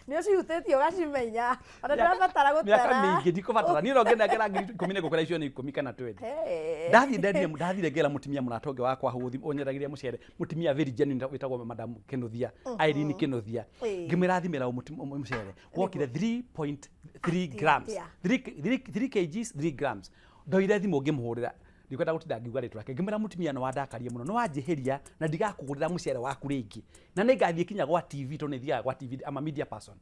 Nĩ ũcihutĩtie ũgacimenya ona ndũrabatara Mĩaka gũtara. mĩingĩ ndikũbatara niĩ no ngĩnengera 10,000 ngũkora icio nĩ 10 kana 20. Hey. Ndathiĩ ndendia, ndathire ngĩra mũtumia mũrata ũngĩ wakwa hau ũnyendagĩria mũcere, mũtumia very genuine wĩtagwo Madam Kĩnuthia, Irene Kĩnuthia. Ngĩmwĩra thimĩra mũcere wokire 3.3 grams, Atĩa? 3 kgs 3 grams. Ndoire thimũ ngĩmũhũrĩra, ndikwenda gũtinda ngiuga rĩtwa rĩake, ngĩmwĩra mũtumia nĩ wandakaria mũno, nĩ wanjĩhĩria na ndigakũgũrĩra mũcere waku rĩngĩ, na nĩ ngathiĩ kinya gwa TV tondũ nĩ thiaga gwa TV, I'm a media person.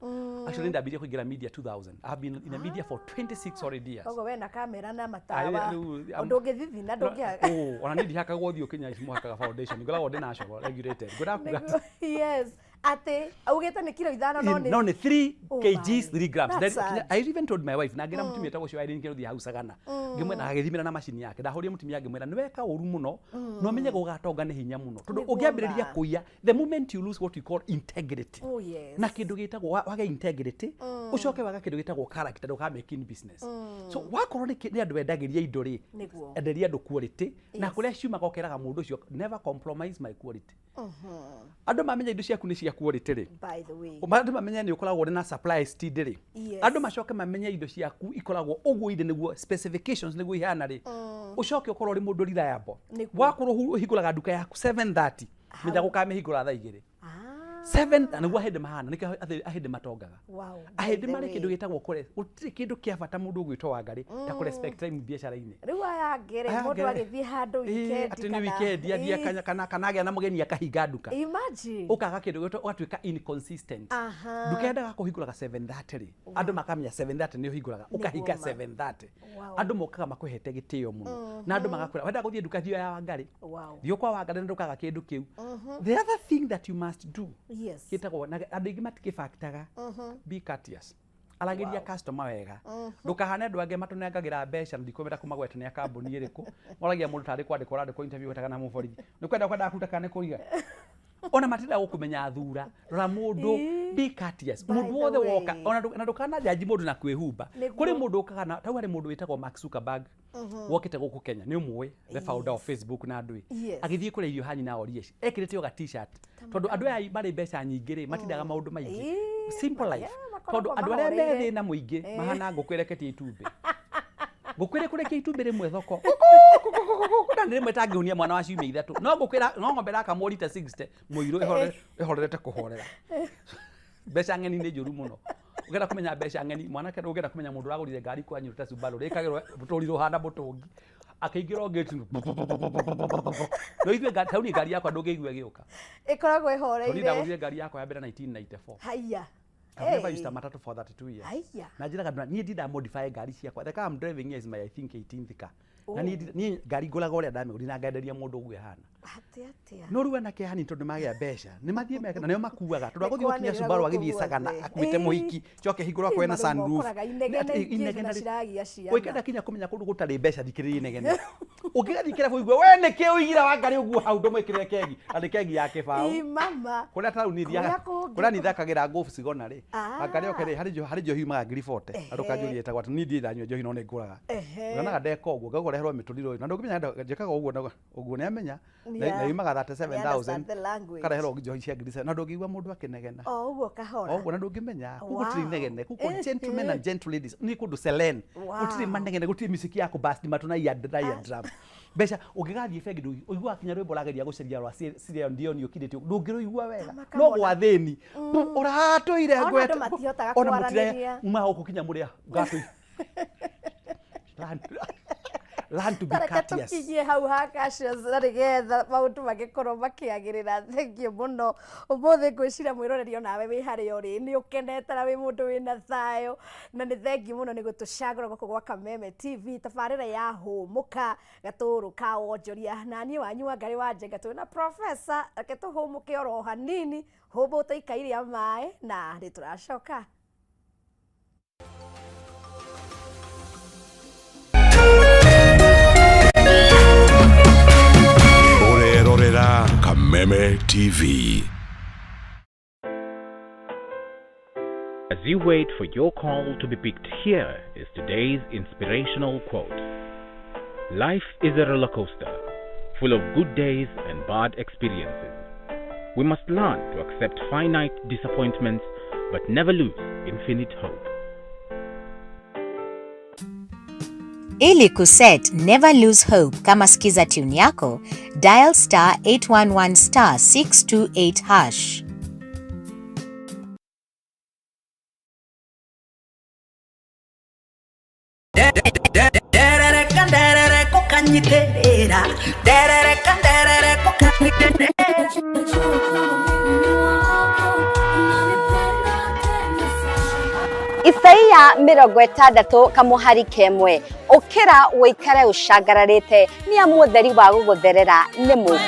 Actually ndambirie kũingĩra media 2000. I have been in the media for 26 already years. Koguo we na kamera na matawa, Rĩu, ũndũ ũngĩthithina ndũngĩaga. Oh, ona niĩ ndihakagwo ũthiũ kinya ici mũhakaga foundation, ngoragwo ndĩ natural regulated, ngwendaga kuga Nĩguo, yes, atĩ augĩte nĩ kiro 5 no nĩ no nĩ 3 Oh kgs my. 3 grams. That's Then, sad. I even told my wife na ngĩra mũtumia etagwo ũcio Irene Kĩnuthia hau Sagana, ngĩmwĩra agĩthimĩra na macini yake, ndahũrire mũtumia ngĩmwĩra nĩ weka ũru mũno, na ũmenye gũgatonga nĩ hinya mũno tondũ Nĩguo ũngĩambĩrĩria ma. kũiya, the moment you lose what we call integrity, Oh, yes. na kĩndũ gĩtagwo wage integrity, ũcoke waga kĩndũ gĩtagwo character, ndũka make in business. So wakorwo nĩ andũ wendagĩria indo rĩ, Nĩguo. enderia andũ quality, na kũrĩa ciumaga ũkeraga mũndũ ũcio never compromise my quality. Andũ mamenya indo ciaku nĩ cia quality rĩ, By the way. andũ mamenya nĩ ũkoragwo ũrĩ na supply steed rĩ, Yes. andũ macoke mamenye indo ciaku ikoragwo ũguo irĩ, nĩguo specifications nĩguo ihana rĩ, ũcoke ũkorwo ũrĩ mũndũ reliable. Nĩguo. Wakorwo ũhingũraga nduka yaku 7:30, menya gũkamĩhingũra thaa 2. Ah. 7 na nĩguo ahĩndĩ mahana, nĩkĩo ahĩndĩ matongaga. Wow. Ahĩndĩ By the marĩ kĩndũ way. gĩtagwo kũre, gũtirĩ kĩndũ kĩa bata mũndũ ũgwĩtwo Wangarĩ ta kũ respect time biacara-inĩ. Rĩu aya angĩ rĩ, Aya mũndũ angĩ rĩ, agĩthiĩ handũ weekend atĩ nĩ weekend athiĩ kana agĩa na mũgeni akahinga nduka. Imagine. Ũkaga kĩndũ gĩtwo ũgatuĩka inconsistent. Aha. Nduka yendaga kũhingũraga 7:30 rĩ, andũ makamenya 7:30 nĩ ũhingũraga, ũkahinga ma. 7:30. Wow. Andũ mokaga makũhete gĩtĩo mũno na andũ magakwĩra wenda gũthiĩ nduka thiĩ ya Wangarĩ, Wow. thiĩ kwa Wangarĩ na ndũkaga kĩndũ kĩu. The other thing that you must do Yes. gĩtagwo na andũ aingĩ matikĩbaktaga, be courteous, aragĩria customer wega, ndũkahane andũ angĩ matũnengagĩra mbeca na ndikwenda kũmagweta nĩ a kambuni ĩrĩkũ, moragia mũndũ tarĩ kwandĩkwo ũrandĩkwo interview wetaga na mũborithi nĩ kwenda kwendaga kũruta kana nĩ kũiga, ona matirenda gũkũmenya thura, rora mũndũ, be courteous By mũndũ the wothe woka, way. ona ndũkana njanji mũndũ na kwĩhumba. Nĩguo. Kũrĩ mũndũ ũkaga na tau harĩ mũndũ wĩtagwo Mark Zuckerberg wokĩte gũkũ Kenya, nĩ ũmũĩ, the founder of Facebook na andũ ĩ, Yes. agĩthiĩ kũrĩa irio ha nyina orie ekĩrĩte o ga t-shirt tondũ andũ aya marĩ mbeca nyingĩ rĩ matindaga maũndũ maingĩ, simple life, Yeah, makoragwo tondũ andũ arĩa me mahoreire. thĩna mũingĩ mahana ngũkũ ĩreketie itumbĩ, ngũkũ ĩrĩ kũrekia itumbĩ rĩmwe thoko na nĩ rĩmwe tangĩhunia mwana wa ciumia 3, no ngũkũ no ng'ombe ĩrakamwo rita 60 mũirũ ĩhorerete kũhorera. Mbeca ng'eni nĩ njũru mũno. Ũngĩenda kũmenya mbeca ng'eni, mwanake ũngĩenda kũmenya mũndũ ũragũrire ngari kwanyu ta Subaru rĩkagĩrwo mũtũrirũ ũhana mũtũngi akĩingĩra o gate, no ithuĩ tau niĩ ngari yakwa ndũngĩigua ĩgĩũka. Ĩkoragwo Tondũ niĩ ĩhoreire. ndagũrire ngari yakwa ya mbere 1994. Haiya. I've never Hey. used a matatu for 32 years. Haiya. Na njĩraga andũ, niĩ ndinda modify ngari ciakwa. The car I'm driving here is my I think 18th car. Na niĩ niĩ ngari ngũraga ũrĩa ndamĩgũrire na ngenderia mũndũ ũguo ĩhana. Atĩ atĩa? No rĩu anake hani tondũ magĩa mbeca nĩ mathiĩ meke na nĩo makuaga tondũ Nĩ agũthiĩ gũkinya kwanĩrĩra Subaru gũkũ agĩthiĩ Sagana guothe. akuĩte mũhiki coke hingũrwo akorwe na Ĩ, marũma sunroof. ũkoraga inegene Atĩ ingĩ inegene na rĩ- ciragia ciana. Ũngĩenda kinya kũmenya kũndũ gũtarĩ mbeca thikĩrĩria inegene. Ũngĩgathiĩ kĩrabu ũigue we nĩkĩ ũigire Wangarĩ ũguo hau ndũmwĩkĩrĩre kegi na nĩ kegi ya kĩbaũ. Ĩ, mama. Kũrĩa taũni Kũrĩa thiaga kũngĩ kũrĩa nithakagĩra golf cigona rĩ, Ah. Wangarĩ oke rĩ, harĩ njohi yumaga 40,000 na ndũkanjũrie ĩtagwo atĩ niĩ ndirĩ ndanyua njohi no nĩ ngũraga. Ehe. Yonaga ndeka ũguo ngakũreherwo mĩtũrirũ ũyũ na ndũngĩmenya njĩkaga ũguo na ũguo nĩ amenya Yeah. na yumaga I 37,000 understand the language. kareherwo njohi cia 7,000 na ndũngĩigua mũndũ akĩnegena. O ũguo kahora. O ũguo na ndũngĩmenya kũu Wow. gũtirĩ inegene, kũu kũ gentlemen and gentle ladies nĩ kũndũ selen, Wow. gũtirĩ manegene, gũtirĩ miciki ya kũbasti matũ na ear drum. Mbeca ũngĩgathiĩ bengi ũiguaga kinya rwĩmbo ũrageria gũcaria rwa Celine Dion ũkirĩte ndũngĩrũigua wega, Kama no kamona. gwa thĩni ũratũire Ona ngwete andũ matihotaga ona kwaranĩria. mũtire uma gũkũ kinya mũrĩa ngatũi. Learn to be Tareke courteous. tũkinyie hau ha Cassius na nĩgetha maũndũ magĩkorwo makĩagĩrĩra. Thengiũ mũno ũmũthĩ, ngwĩciria mwĩroreri onawe wĩ harĩa ũrĩ nĩ ũkenete na wĩ mũndũ wĩna thayũ, na nĩ thengiũ mũno nĩ gũtũcagũra gũkũ gwa Kameme TV, tabarĩra ya Hũmũka gatũrũ ka wonjoria, na niĩ wanyu Wangarĩ wa Njenga twĩ na professor. Reke tũhũmũke oro hanini, hũmbũte ikai rĩa maĩ na nĩ tũracoka. Ũrerorera Kameme TV. As you wait for your call to be picked, here is today's inspirational quote. Life is a roller coaster, full of good days and bad experiences. We must learn to accept finite disappointments but never lose infinite hope. Ili kuset Never Lose Hope kama skiza tune yako, dial *811*628#. Isaia 60 kamuhari kemwe ukira wikare ucangararite ni amu utheri wa gugutherera ni muku.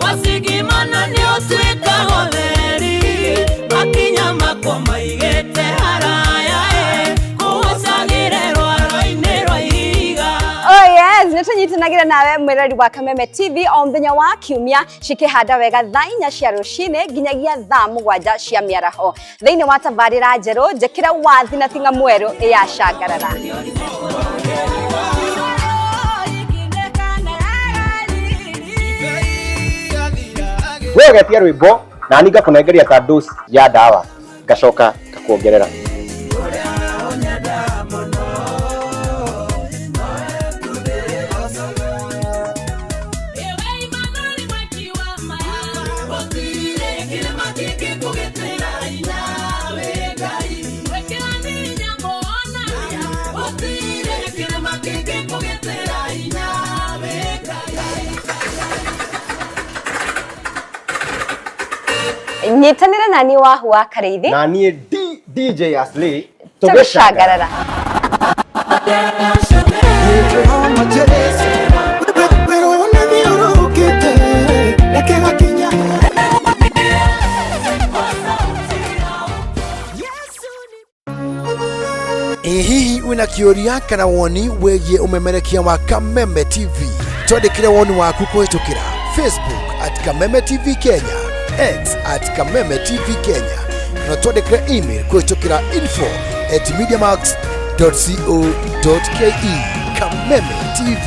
Wasigimana ni utuika utheri makinya makwa maigite haraya kucagire rwaro-inĩ rwa ihiga. Oh yes, nĩtũnyitanagĩra nawe mwĩrori wa Kameme TV o mũthenya wa kiumia cikĩhanda wega thaa 4 cia rũcinĩ nginyagia thaa 7 cia mĩaraho thĩinĩ wa tabarĩra njerũ njĩkĩra wathi na tinga mwerũ ya Cangarara. We ũgetia rwĩmbo na niĩ ngakũnengeria ta dose ya ndawa ngacoka ngakuongerera. Nyitanĩra na niĩ Wahu wa Karĩithi na niĩ DJ Aslay tũgĩcangarara. Ĩ hihi wĩna kĩũria kana woni wĩgiĩ ũmemerekia wa Kameme TV? Twandĩkĩre woni waku kũhĩtũkĩra Facebook at Kameme TV Kenya, X at Kameme TV Kenya, na twandĩkĩre email kũhĩtũkĩra info@mediamax.co.ke. Kameme TV,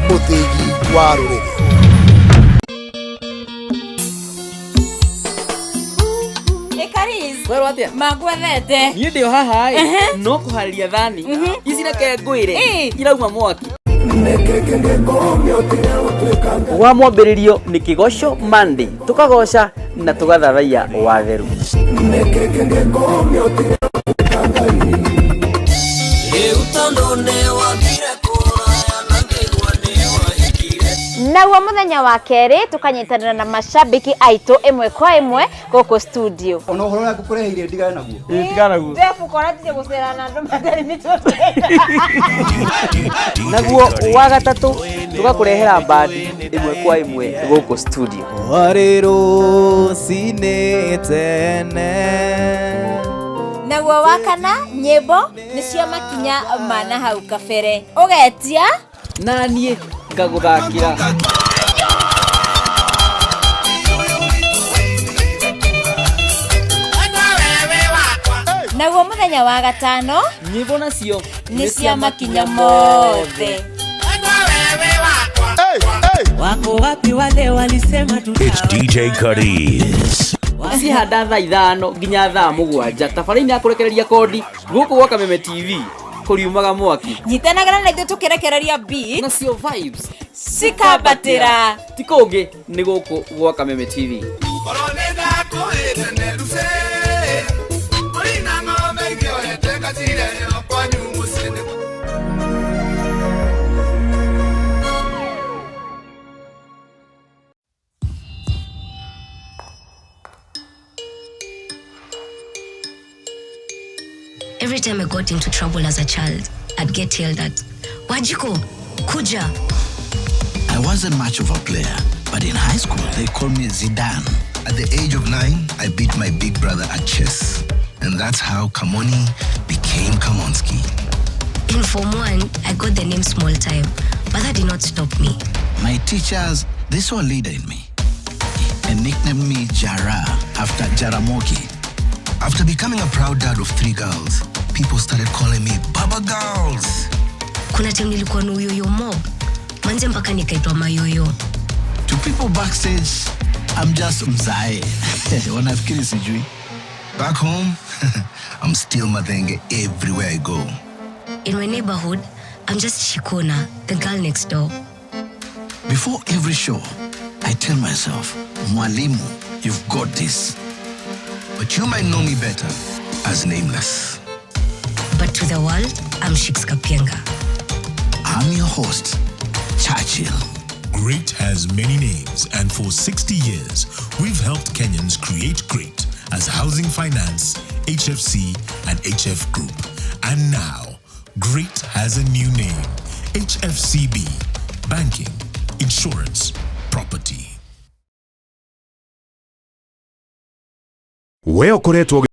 mũthĩgi wa rũrĩrĩ. Werwo atia? Magwethete. Niĩ ndĩ o haha ĩ, no kũharĩria thani ici reke ngwĩre irauma mwaki. Wa mwambĩrĩrio nĩ Kĩgoco Monday, tũkagoca na tũgathathaiya watheru. Naguo muthenya wa kerĩ tukanyitanĩra na mashabiki aitũ ĩmwe kwa ĩmwe gũkũ studio. Ona ũhoro ũrĩa ngũkũreheire ndigane naguo. Tigana naguo. Ndefu kora gũcera na andũ matarĩ mĩtwe. Naguo wa gatatũ tũgakũrehera bandi ĩmwe kwa ĩmwe gũkũ studio. Warĩ rũcinĩ tene. Naguo wa kana nyĩmbo nĩcio makinya mana hau kabere. Ũgetia na niĩ ngagũthakĩra. Naguo muthenya wa gatano nyĩmbo nacio nĩ cia makinya mothe. Wako wapi wale walisema tuta. It's DJ Cuddies. Cihanda thaa 5 nginya thaa 7 tabarĩinĩ ya kũrekereria kondi gũkũ gwa Kameme TV kũriumaga mwaki. Nyitanagĩra na ithuĩ tũkĩrekereria beat nacio vibes cikambatĩra. Ti kũngĩ nĩ gũkũ gwa Kameme TV. Every time I got into trouble as a child, I'd get yelled at. Wajiko, Kuja. I wasn't much of a player, but in high school, they called me Zidane. At the age of 9, I beat my big brother at chess. And that's how Kamoni became Kamonski. In Form 1, I got the name Small Time, but that did not stop me. My teachers, they saw a leader in me and nicknamed me Jara after Jaramogi. After becoming a proud dad of 3 girls, people started calling me Baba Girls. Kuna time nilikuwa na uyoyo mob. Manze mpaka nikaitwa mayoyo. To people backstage, I'm just mzae. Wanafikiri sijui. Back home, I'm still Mathenge everywhere I go. In my neighborhood, I'm just Shikona, the girl next door. Before every show, I tell myself, Mwalimu, you've got this. But you might know me better as Nameless. But to the world, I'm Shiks Kapienga. I'm your host, Churchill. Great has many names, and for 60 years, we've helped Kenyans create great as Housing Finance, HFC, and HF Group. And now, Great has a new name, HFCB, Banking, Insurance, Property. We ũkoretwo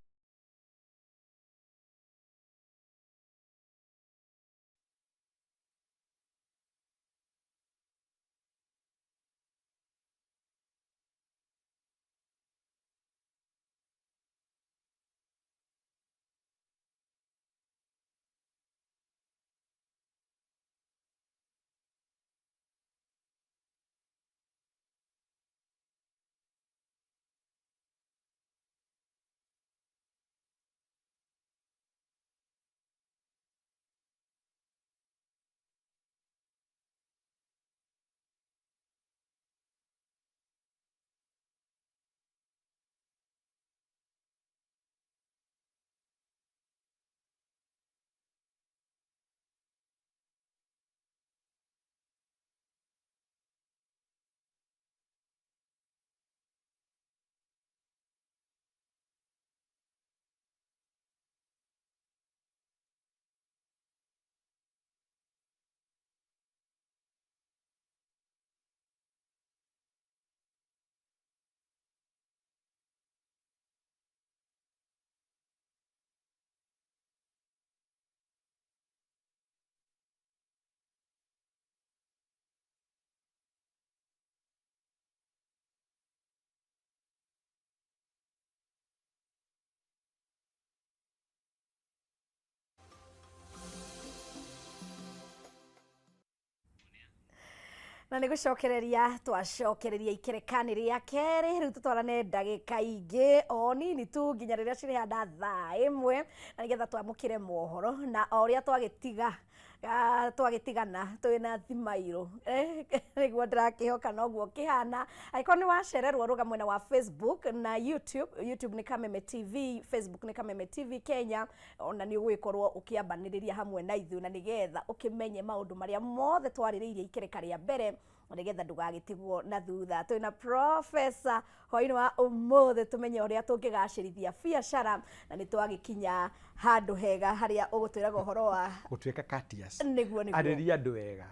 Na nä gå cokereria twacokereria ikerekani rĩa kerĩ. Rĩu tũtwarane ndagĩka ingĩ o nini tu nginya rĩrĩa cirĩhana thaa 1, na nĩgetha twamũkĩre mohoro na o ũrĩa twagĩtiga twagĩtigana twĩna thimairũ. Nĩguo ndĩrakĩhoka noguo kĩhana. Angĩkorwo nĩ wacererwo, rũga mwena wa Facebook na YouTube. YouTube nĩ Kameme TV, Facebook nĩ Kameme TV Kenya. Ona nĩ ũgũgĩkorwo ũkĩambanĩrĩria hamwe na ithuĩ, na nĩgetha ũkĩmenye maũndũ marĩa mothe twarĩrĩirie ikereka rĩa mbere, na nĩgetha ndũgagĩtigwo na thutha. Twĩna professor hwainĩ wa ũmũthĩ, tũmenye ũrĩa tũngĩgacĩrithia biacara, na nĩ twagĩkinya handũ hega harĩa ũgũtwĩraga ũhoro wa gũtuĩka courteous. Nĩguo, nĩguo. Arĩria andũ wega.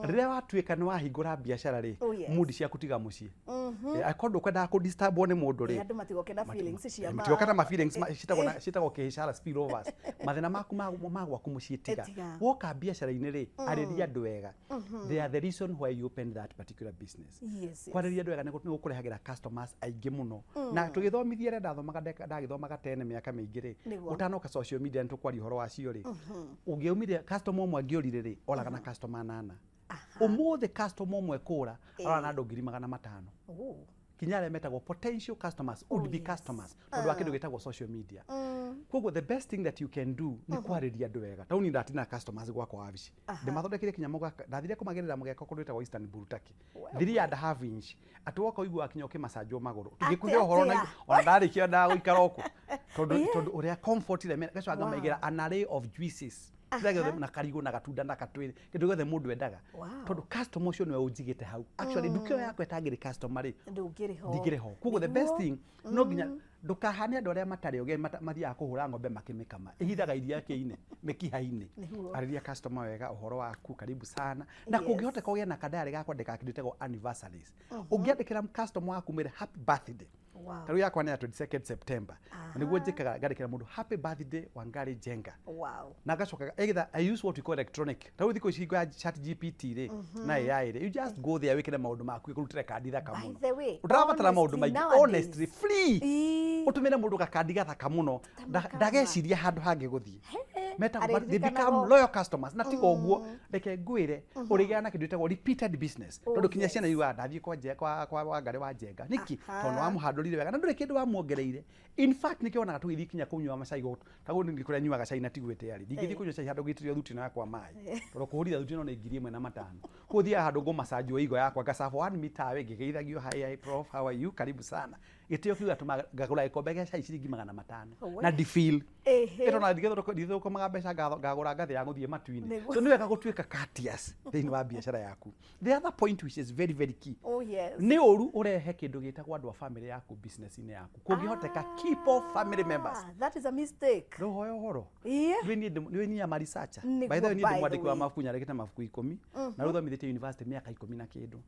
Rĩrĩa watuĩka nĩ wahingũra biacara rĩ, mundi ciaku tiga mũciĩ. Angĩkorwo ndũkwendaga kũdisturbwo nĩ mũndũ rĩ, Andũ matigoke na feelings cia matigoka na ma feelings ciĩtagwo kĩhĩcara spillovers. Mathĩna maku ma gwaku mũciĩ tiga. Tiga. Woka biacara-inĩ rĩ, arĩria andũ wega. They are the reason why you opened that particular business. Kwarĩria andũ wega nĩ gũkũrehagĩra customers aingĩ mũno. Na tũgĩthomithia arĩa ndathomaga ndagĩthomaga tene mĩaka mĩingĩ rĩ, ũtanoka social media nĩ tũkwaria ũhoro wacio rĩ, ũngĩaumire customer ũmwe angĩorire rĩ, oraga na customer nana. Ũmũthĩ customer ũmwe kũra arora na andũ 500,000. Kinya arĩa metagwo potential customers would be customers tondũ wa kĩndũ gĩtagwo social media. Koguo the best thing that you can do nĩ kwarĩria andũ wega. Tauni ndatina customers gwakwa wabici, ndĩmathondekeire kinya mũgaka, ndathire kũmagĩrĩra mũgeka kũndũ gwĩtagwo Istanbul Turkey, 3.5 inch, atĩ woka ũiguaga kinya ũkĩmacanjwo magũrũ tũngĩkuhe ũhoro na Atĩa? Ona ndarĩkia ndagũikara ũkũ tondũ ũrĩa comfort ĩrĩa gacoka ngamaigĩra an array of juices, kĩrĩa gĩothe na karigũ na gatunda na katwĩrĩ, kĩndũ gĩothe mũndũ endaga, tondũ customer ũcio nĩwe ũnjigĩte hau. Actually, nduka ĩyo yakwa ĩtangĩrĩ customer rĩ, Ndũngĩrĩ ho. Ndingĩrĩ ho. Koguo the best thing, no nginya ndũkahane andũ arĩa matarĩ ogĩ mathiaga kũhũra ng'ombe makĩmĩkama ĩhithaga iria kĩinĩ mĩkiha-inĩ. Arĩria customer wega ũhoro waku, karibu sana, na kũngĩhoteka ũgĩe na kadiary ga kwandĩka kĩndũ gĩtagwo anniversaries. Ũngĩandĩkĩra customer waku mwĩre happy birthday. Ta rĩu yakwa nĩ ya 22nd September, na nĩguo njĩkaga ngandĩkĩra mũndũ happy birthday Wangari Njenga. Na ngacoka either I use what we call electronic. Ta rĩu thikũ ici hingo ya Chat GPT rĩ na AI rĩ, you just go there wĩkĩre maũndũ maku ĩkũrutĩre kandi thaka By mũno. the way, Ũndĩrabatara maũndũ honestly, maingĩ. nowadays- Honestly, free. Ũtũmĩre mũndũ gakandi gathaka mũno, ndageciria handũ hangĩ gũthiĩ. Metagwo they become Arĩririkanagwo. loyal customers. Na tiga ũguo, reke ngwĩre, ũrĩgĩaga na kĩndũ gĩtagwo repeated business, Oh, tondũ kinya yes. ciana iugaga ndathiĩ kwa kwa Wangarĩ wa Njenga nĩkĩ? Aha. Tondũ nĩwamũhandũrire wega na ndũrĩ kĩndũ wamuongereire. In fact, nĩkĩo wonaga tũgĩthiĩ kinya kũnyua macai gũkũ, ta gũkũ nĩ kũrĩa nyuaga cai na tigwĩte arĩ ndingĩthiĩ kũnyua cai handũ ngĩitĩrĩrio thuti ĩno yakwa maĩ, tondũ kũhũrithia thuti ĩno nĩ 1500. Kũguo thiaga handũ ngũmacanjwo igo yakwa, ngacabu one meter away ngĩgeithagio, "Hi, hi prof, how are you? Karibu sana." Gĩtĩo kĩu gatũmaga ngagũra gĩkombe gĩa cai ciringi 500 na ndifeel ĩto na ndithũkũmaga mbeca ngagũra ngathĩ ya gũthiĩ matu-inĩ. So nĩ wega gũtuĩka courteous thĩinĩ wa biacara yaku. The other point, which is very very key, Oh yes. nĩ ũru ũrehe kĩndũ gĩtagwo andũ a family yaku business-inĩ yaku. Kũngĩhoteka, keep off family members. Ah, that is a mistake. Ndũhoya ũhoro. Nĩ niĩ ama researcher. Nĩguo, By the way, niĩ by ndĩ the mwandĩki wa way. mabuku, nyandĩkĩte mabuku 10 na rĩu thomithĩtie university mĩaka 10 na kĩndũ.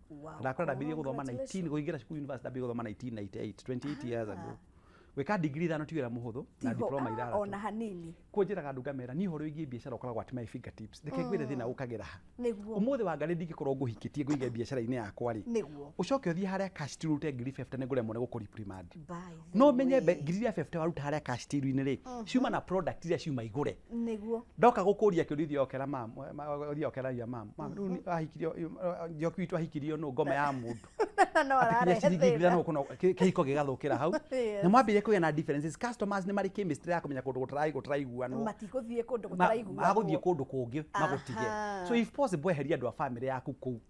Ndakora ndambĩrĩirie gũthoma 19, kũingĩra cukuru university ndambĩrĩirie gũthoma 1998, 28 years ago. Gwĩka degree ithano ti wĩra mũhũthũ, na Tiho, diploma ah, ithathatũ. ona hanini. Kũnjĩraga andũ ngamera niĩ ũhoro wĩgiĩ biacara ũkoragwo at my fingertips. Reke ngwĩre thĩna ũkagĩra ha. Ũmũthĩ Wangarĩ ndingĩkorwo ngũhikĩtie ngũige biacara-inĩ yakwa rĩ, ũcoke ũthiĩ harĩa cash till ũrute 50,000 nĩ ngũremwo nĩ gũkũ reprimand. By the No menye way. ngiri iria 50 waruta harĩa cash till-inĩ rĩ, ciuma na product iria ciuma igũre. Ndoka gũkũria kĩũria, ũthiĩ okera mam, ũthiĩ okeragia mam, "Mam, rĩu ahikirio Njoki witũ ahikirio nũ ngoma ya mũndũ No atĩ kinya ararehe ciringi ngiri thĩna. ithano gũkũ kĩhiko gĩgathũkĩra hau." Na mwambĩrĩrie kũgĩa na differences. Customers nĩ marĩ chemistry ya kũmenya kũndũ gũtaraiguanwo. Matigũthiĩ kũndũ gũtaraiguanwo. Magũthiĩ kũndũ kũngĩ magũtige. So if possible, eheria andũ a family yaku kũu,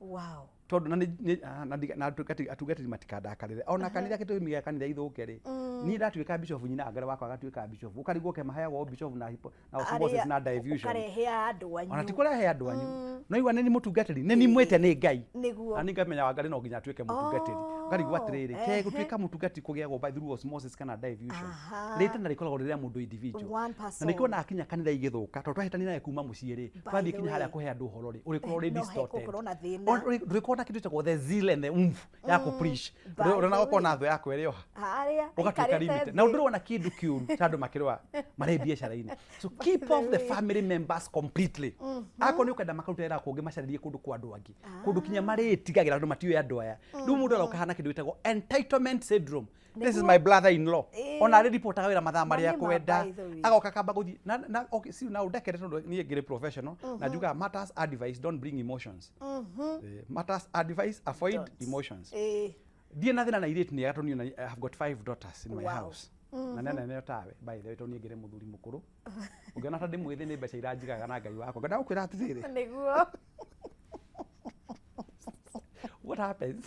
tondũ na na na atungatĩri matikandakarĩre ona kanitha, gĩtũmi gĩa kanitha ithũke rĩ, niĩ ndatuĩka bishop, nyina Wangarĩ wakwa agatuĩka bishop, ũkarigwo ke maheagwo bishop na na osmosis na diffusion. Ũkarehe andũ anyu. Ona ti kũrehe andũ anyu, no igua nĩ ni mũtungatĩri, nĩ ni mwĩte nĩ Ngai. Na nĩ ngamenya Wangarĩ no nginya atuĩke mũtungatĩri. Ũkarigwo atĩrĩrĩ, ke gũtuĩka mũtungatĩri kũgĩagwo by through osmosis kana diffusion? Rĩtana rĩkoragwo rĩrĩa mũndũ individual. One Na person. nĩkĩo wonaga kinya kanitha igĩthũka, tondũ twahĩtania nawe kuma mũciĩ rĩ, By twathiĩ the kinya harĩa way. kũhe andũ ũhoro rĩ, ũrĩkorwo ũrĩ No distorted. hegũkorwo na thĩna. Ndũrĩkorwo na kĩndũ gĩtagwo the zeal and the oomph ya kũ preach. By the Ũrona way. gũkorwo na thũ yakwa ĩrĩ o ha Harĩa ũgatuĩka aikarĩte limited na thĩ. ndũrona kĩndũ kĩũru ta andũ makĩrũa marĩ biacara-inĩ. So keep off the way. family members completely. Akorwo nĩ ũkwenda makaruta wĩra kũngĩ, macarĩrie kũndũ kwa andũ angĩ, kũndũ kinya marĩtigagĩra andũ matiũĩ andũ aya. Rĩu mũndũ aroka hana kĩndũ gĩtagwo entitlement syndrome, "This is my brother in law." Ona arĩ ripotaga wĩra mathaa Na marĩa nĩ ma, akwenda. by the way. Agoka kamba gũthiĩ na okay, si na ũndekere tondũ niĩ ngĩrĩ professional na njugaga matters advice, don't bring emotions. Matters advice, avoid emotions. Ndiĩ na thĩna na irĩtu nĩ ega, tondũ niĩ I have got five daughters in my house na nene neo tawe, by the way, tondũ niĩ ngĩrĩ mũthuri mũkũrũ, ũngĩona ta ndĩ mwĩthĩ nĩ mbeca iranjigaga na Ngai wakwa. Ngenda gũkwĩra atĩrĩrĩ, what happens,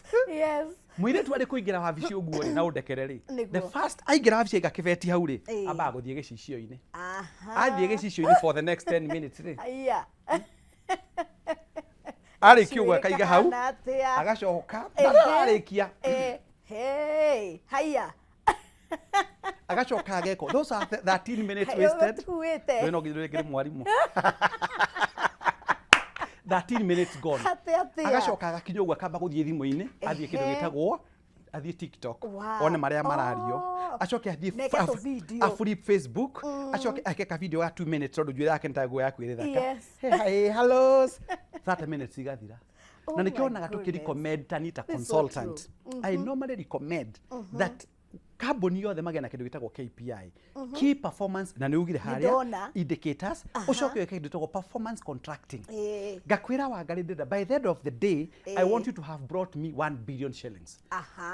mũirĩtu arĩ kũingĩra wabici ũguo rĩ, na ũndekere rĩ, the first aingĩra wabici aiga kĩbeti hau rĩ, ambaga gũthiĩ gĩcicio-inĩ. Athiĩ gĩcicio-inĩ for the next 10 minutes rĩ, arĩkia ũguo akaiga hau, Kahana atĩa? Agacoka na arĩkia, Hey, haya. Agacoka ageko. Those are 13 minutes Hayo wasted. ũtuĩte. Ndũĩ no nginya ngĩrĩ mwarimũ, 13 minutes gone. Atĩ atĩa? Agacoka agakinya ũguo, akamba gũthiĩ thimũ-inĩ, athiĩ kĩndũ gĩtagwo, athiĩ TikTok, one marĩa marario, acoke athiĩ Neke tũ-video. aflip Facebook, acoke eke ka video ga 2 minutes tondũ njuĩrĩ yake nĩ ta nguo ya kwĩrĩthaka. Hey, hi, hello, 30 minutes igathira. Oh Na nĩkĩo my onaga goodness. tũkĩrecommend tani ta This is so consultant, true. I normally recommend that kambuni yothe magĩa na kĩndũ gĩtagwo KPI, key performance, na nĩ ugire harĩa Nĩndona. indicators, ũcoke wĩke kĩndũ gĩtagwo performance contracting. Ngakwĩra Wangarĩ ndĩrenda by the end of the day, I want you to have brought me 1 billion shillings.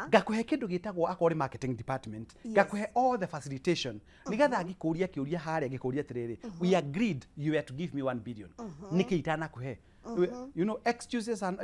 Ngakũhe kĩndũ gĩtagwo, akorwo nĩ marketing department, ngakũhe all the facilitation nĩgetha ngĩkũria kĩũria harĩa, ngĩkũria atĩrĩrĩ, "We agreed you were to give me 1 billion, nĩkĩ itanakũhe?" Excuses and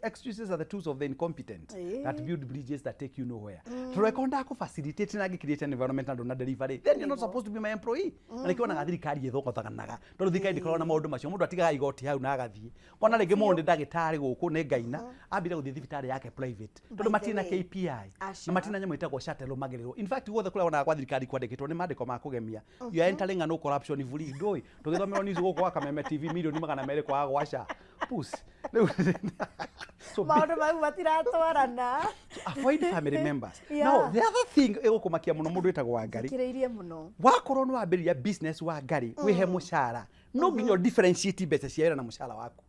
excuses are the tools of the incompetent that build bridges that take you nowhere. Tondũ angĩkorwo ndakũ-facilitate na ngĩ-create an environment na ndũna deliver rĩ, then you're not supposed to be my employee. Na nĩkĩo wonaga thirikari ĩthogothanaga, tondũ thirikari ndĩkoragwo na maũndũ macio. Mũndũ atigaga igoti hau na agathiĩ. Kona rĩngĩ mũndũ nĩ ndagĩtarĩ gũkũ nĩ ngaina ambire gũthiĩ thibitarĩ yake private tondũ By the matirĩ na way. KPI na Aca. matirĩ na nyamũ ĩtagwo shuttle magĩrĩrwo. In fact, guothe kũrĩa wonaga kwa thirikari kwandĩkĩtwo nĩ mandĩko ma kũgemia, "You are entering a no corruption free." Ndũĩ tũgĩthomerwo news gũkũ gwa Kameme TV, 200,000,000 kwaga gwaca pus rĩu. So Maũndũ mau matiratwarana. Avoid family members. Now the other thing ĩgũkũmakia mũno mũndũ wĩtagwo Wangari, Thikĩrĩirie mũno. Wakorwo nĩ wambĩrĩria business, Wangari, wĩhe mũcara, no nginya ũ differentiate mbeca cia wĩra na mũcara waku.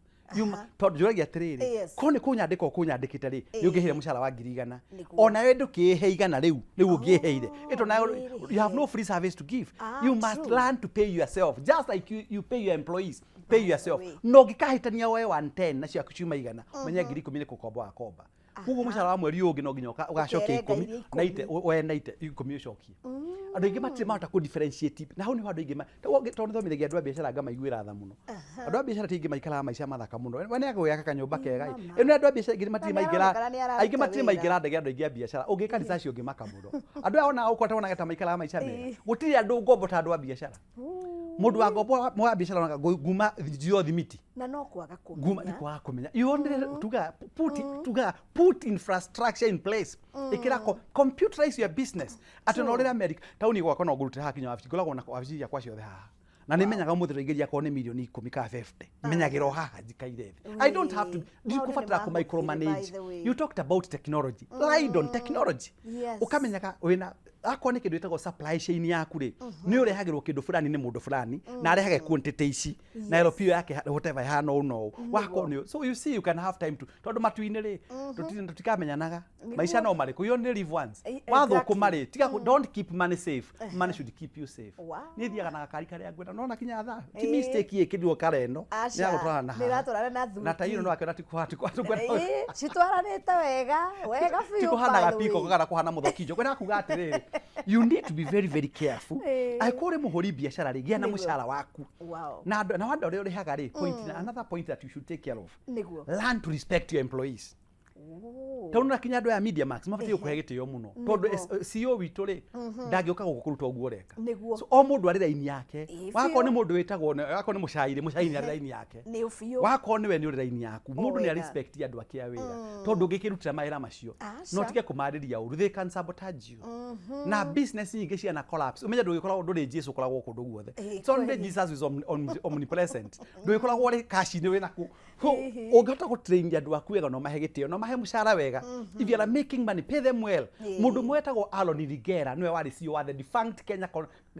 Tondũ njũragia atĩrĩrĩ, Yes. korwo nĩ kũnyandĩka ũkũnyandĩkĩte rĩ, nĩ ũngĩheire mũcara wa 100,000. Nĩguo. Onawe ndũkĩĩhe 100 rĩu rĩu ũngĩheire ĩto nayo. You have no free service to give. You must learn to pay yourself just like you pay your employees. Pay yourself. Way. No ũngĩkahĩtania woe 110 na ciaku ciuma 100, menye 10,000 nĩ kũkomba wakomba. Koguo mũcara wa mweri ũyũ ũngĩ no nginya ũgacokia Ũkerenga 10 iria na ite woe na ite 10 ũcokie. Andũ aingĩ matirĩ mahota kũ differentiate na hau nĩho andũ aingĩ tondũ nĩthomithagia andũ a biacara, ngamaiguĩra tha mũno. Andũ a biacara ti aingĩ maikaraga maica mathaka mũno. We nĩagũgĩaka kanyũmba kega ĩ. Ĩno andũ a biacara aingĩ matirĩ Na maingĩra nĩaronekana nĩararuta aingĩ matirĩ wĩra. maingĩra ndege. Andũ aingĩ a biacara ũngĩka research ũngĩmaka mũno. Andũ aya onaga ũkwata wonaga ta maikaraga maica mega. Gũtirĩ andũ ngombo ta andũ a biacara. Mũndũ wa ngombo wa biacara onaga nguma njio thimiti. Na no kwaga nguma nĩ kũmenya. Kwaga kũmenya. You only tugaga put, tugaga put infrastructure in place. Ĩkĩra computerize your business atĩ no rĩrĩa America taũni gwakwa no ngũrutĩra haha kinya wabici. Ngoragwo na wabici ciakwa ciothe haha na nĩ menyaga ũmũthĩ twaingĩria akorwo nĩ mirioni 10 kana 50, menyagĩra o haha njikaire thĩ. I don't have to, ndikũbatara kũ Maũndũ nĩ mahũthire, by micromanage. the way. You talked about technology. Ride on technology. Ũkamenyaga wĩna akorwo nĩ kĩndũ gĩtagwo supply chain yaku rĩ, nĩ ũrehagĩrwo kĩndũ fulani nĩ mũndũ fulani na arehage quantity ici na LPO yake whatever ĩhana ũũ na ũũ wakorwo nĩ. So you see, you can have time to, tondũ matu-inĩ rĩ, tũtikamenyanaga maica no marĩkũ. You only live once. Wathũkũma rĩ, tiga don't keep money safe. Money should keep you safe. Niĩ thiaga na gakari karĩa ngwenda nona kinya thaa ti mistake ĩkĩrirwo kara ĩno. Aca, nĩ yagũtwarana na haha. Nĩĩratwarana na thuti. Na ta ino no akĩona Ĩĩ, citwaranĩte wega wega biũ, tikuhana by the gapiko way. kana kuhana muthokinjo. Kwenda kuga atiriri, you need to be very very careful. Angĩkorwo ũrĩ mũhũri biacara rĩ, gĩa na mũcara waku na andũ na andũ arĩa ũrĩhaga rĩ. Point, another point that you should take care of, learn to respect your employees, tondũ na kinya andũ aya Media Max mabatiĩ gũkũhe gĩtĩo mũno, tondũ CEO witũ rĩ, ndangĩũka gũkũ kũruta ũguo ũreka. So o mũndũ arĩ raini yake. Wakorwo nĩ mũndũ wĩtagwo, wakorwo nĩ mũcairi, mũcairi nĩ arĩ raini yake. Nĩ biũ. Wakorwo nĩwe nĩ ũrĩ raini yaku. Mũndũ nĩ respect andũ ake a wĩra, tondũ ũngĩkĩrutĩra mawĩra macio no tige kũmarĩria ũru, they can sabotage you. Na business nyingĩ ciana collapse, ũmenye ndũgĩkoragwo ndũrĩ Jesu ũkoragwo kũndũ guothe. It's only Jesus is omnipresent. Ndũgĩkoragwo ũrĩ kaci-inĩ wĩna kũ. So ũngĩhota gũtrain andũ aku wega, no mahe gĩtĩo, no mahe mũcara wega. If you are making money, pay them well. Mũndũ ũmwe wetagwo Alon Rigera, nĩwe warĩ CEO wa the defunct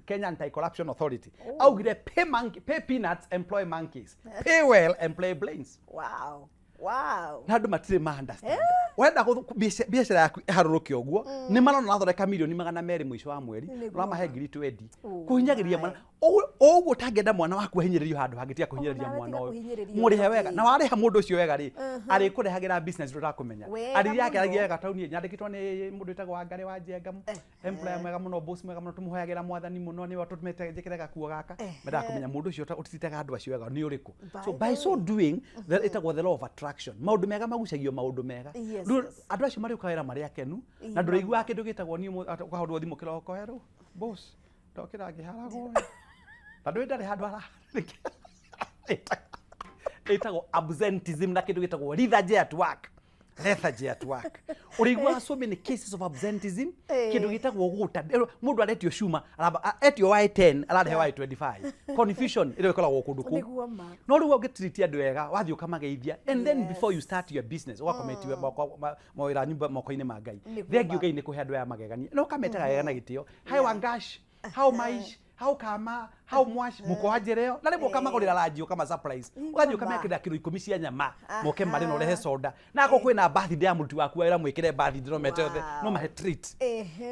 Kenya Anti-Corruption Authority, augire, "Pay monkey, pay peanuts, employ monkeys. Pay well, employ brains." Na andũ matirĩ ma understand. Wenda biacara yaku ĩharũrũke ũguo, nĩ marona ũrathondeka mirioni 200 mũico wa mweri, ũramahe 20,000. Kũhinyagĩrĩria mwana ũguo ũtangĩenda mwana waku ahinyĩrĩrio handũ hangĩ, tiga kũhinyĩrĩria Onawe mwana tiga ũyũ. kũhinyĩrĩrio Mũrĩhe ũrĩa wega. ũngĩ. Na warĩha mũndũ ũcio wega rĩ, arĩkũrehagĩra business ndũrakũmenya. Arĩria yake mũno. aragia wega taũni. Nyandĩkĩtwo nĩ mũndũ wĩtagwo Wangarĩ wa Njenga, employer mwega mũno, boss mwega mũno, tũmũhoyagĩra mwathani mũno nĩwe ũtũmĩte njĩkĩre gakuo gaka. Mendaga kũmenya mũndũ ũcio ũtiritaga andũ acio wega nĩ ũrĩkũ. So By by the so way. doing, ĩtagwo the law of attraction. Maũndũ mega magucagio maũndũ mega. Rĩu andũ acio marĩũka wĩra marĩ akenu na ndũrĩiguaga kĩndũ gĩtagwo niĩ ũkahũrwo thimũ kĩroko, "Hello boss, ndokĩra ngĩharagwo," na ndũĩ ndarĩ handũ ara ĩtagwo absenteeism na kĩndũ gĩtagwo lethargy at work. Lethargy at work, ũrĩiguaga so many cases of absenteeism. Kĩndũ gĩtagwo gũta. Mũndũ aretio cuma, etio waĩ 10, ararehe waĩ 25. Confusion ĩrĩa ĩkoragwo kũndũ kũu. Nĩguo ma. No rĩu ũngĩtiriti andũ wega, wathiĩ ũkamageithia, and then before you start your business, ũgakometi mawĩra nyumba moko-inĩ ma Ngai. Thengiũ Ngai nĩ kũhe andũ aya magegania na ũkametaga wega na gĩtĩo. "Hi Wangash, how Maish, how Kama, how Mwash, mũko wa njereo?" Na rĩmwe ũkamagũrĩra ranji, ũkama surprise, ũgathiĩ ũkamekĩrĩra kiro 10 cia nyama moke marĩ na ũrehe soda. Na akorwo kwĩna birthday ya mũruti waku wa wĩra, mwĩkĩre birthday, no mete othe, no mahe treat.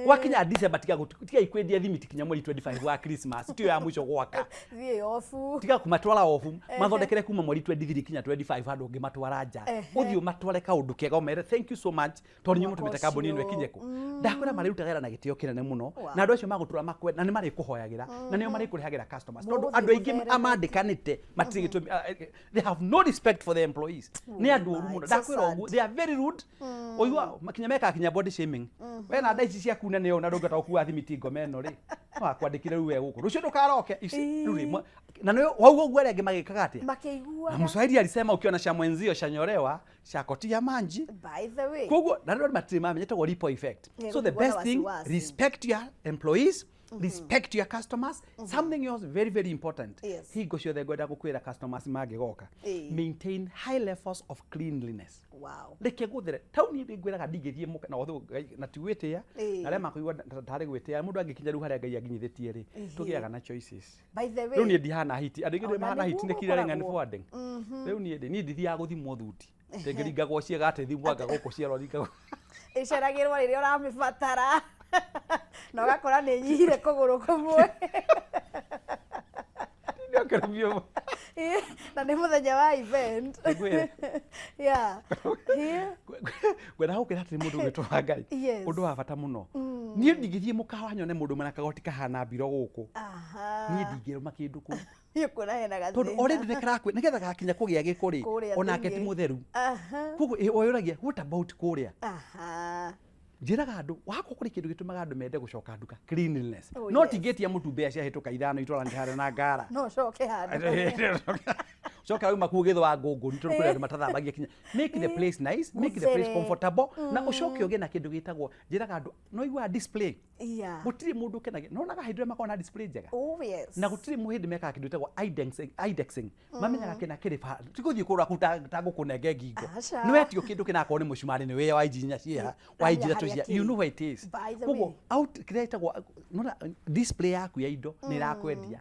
Gwakinya December, tiga ikwendia thimiti kinya mweri 25 wa Christmas, tiyo ya mũico gwaka. Thiĩ obu. Tiga kumatwara obu. Mathondekere kuma mweri 23 kinya 25 handũ ũngĩmatwara nja. Ũthiĩ ũmatware kaũndũ kega, ũmere thank you so much tondũ inyuĩ Mwaka mũtũmĩte kambuni ĩno ũcio. ĩkinye kũ. Ndakwĩra marĩrutaga wĩra na gĩtĩo kĩnene mũno. Na andũ acio magũtũra makwe na nĩ marĩkũhoyagĩra na nĩo marĩkũrehagĩra customers, tondũ Mũgũthiĩ andũ aingĩ mũtheremete. amandĩkanĩte matirĩ gĩtũmi. They have no respect for their employees. Nĩ andũ oru mũno. It's so Ndakwĩra sad. ũguo, they are very rude. Ũigua kinya mekaga kinya body shaming. We na nda ici ciaku nene ũũ na ndũngĩhota gũkua thimiti ngoma ĩno rĩ, no akwandĩkire rĩu we gũkũ rũciũ ndũkaroke. You see, rĩu rĩ, na nĩ wauga ũguo, arĩa angĩ magĩkaga atĩa? Na Makĩiguaga. Mswahili alisema, "Ukiona cha mwenzio chanyolewa, chakotia manji." By the way. Koguo na rĩu matirĩ mamenya, ĩtagwo ripple effect. Yeah, So the gũtigwo na best thing, wasiwasi. respect your employees. Respect your customers. Something else very, very important, hingo ciothe ngwenda gũkwĩra, customers mangĩgoka, maintain high levels of cleanliness. Reke gũthere tauni ĩrĩ ngwĩraga ndingĩthiĩ mũka na ũthũ na ti gwĩtĩa, na arĩa makũigua ndarĩ gwĩtĩa. Mũndũ angĩkinya rĩu harĩa Ngai anginyithĩtie rĩ, tũgĩaga na choices. By the way, Rĩu niĩ ndihana hiti andũ aingĩ Ona mahana hiti nĩguo nĩ clearing and gũkoragwo. forwarding. Rĩu niĩ rĩ, niĩ ndithiaga gũthimwo thuti ndĩngĩringagwo ciĩga atĩ thimwanga gũkũ ciaroringagwo. Ĩceragĩrwo rĩrĩa ũramĩbatara na ũgakora nĩ nyihire kũgũrũ kũmwe. Ndĩokĩrũmio. Na nĩ mũthenya wa event. Ngwĩre. Ngwenda gũkĩra atĩrĩ, mũndũ ũgwĩtwo wa Ngai, ũndũ wa bata mũno, niĩ ndingĩthiĩ mũkawa nyone mũndũ mena kagoti kahana mbiro gũkũ, niĩ ndingĩrũma kĩndũ kũu. Niĩ kuona hena Tondũ gathĩna. already nĩ karakwĩ nĩgetha gakinya kũgĩa gĩko rĩ, Kũrĩa onake ti thĩinĩ. mũtheru. Koguo ũyũragia, what about kũrĩa? Njĩraga andũ wakwa kũrĩ kĩndũ gĩtũmaga andũ mende gũcoka nduka, cleanliness. No tingĩtia mũtu mbĩa ciahĩtũka ithano itwaranĩte harĩa na ngara. No ũcoke handũ. Coka rĩu makuo gĩthwa ngũngũni, tondũ kũrĩ andũ matathambagia kinya. Make the place nice, make the place Gũthere. comfortable, na ũcoke ũgĩe na kĩndũ gĩtagwo, njĩraga andũ no iguaga display. Gũtirĩ mũndũ ũkenagia nonaga hĩndĩ ĩrĩa makoragwo na display njega. Oh yes. Na gũtirĩ mũhĩndĩ mekaga kĩndũ gĩtagwo indexing. Mamenyaga kĩna kĩrĩ ba ti gũthiĩ kũgũra kũu ta ngũkũnenge ngingo. Aca. Nĩ wetio kĩndũ kĩna akorwo nĩ mũcumarĩ nĩ wĩya wa inji inya ciĩha wa inji ithatũ harĩa cia kĩrĩ. You know where it is. By the Koguo way. out kĩrĩa gĩtagwo nona display yaku ya indo nĩ ĩrakwendia.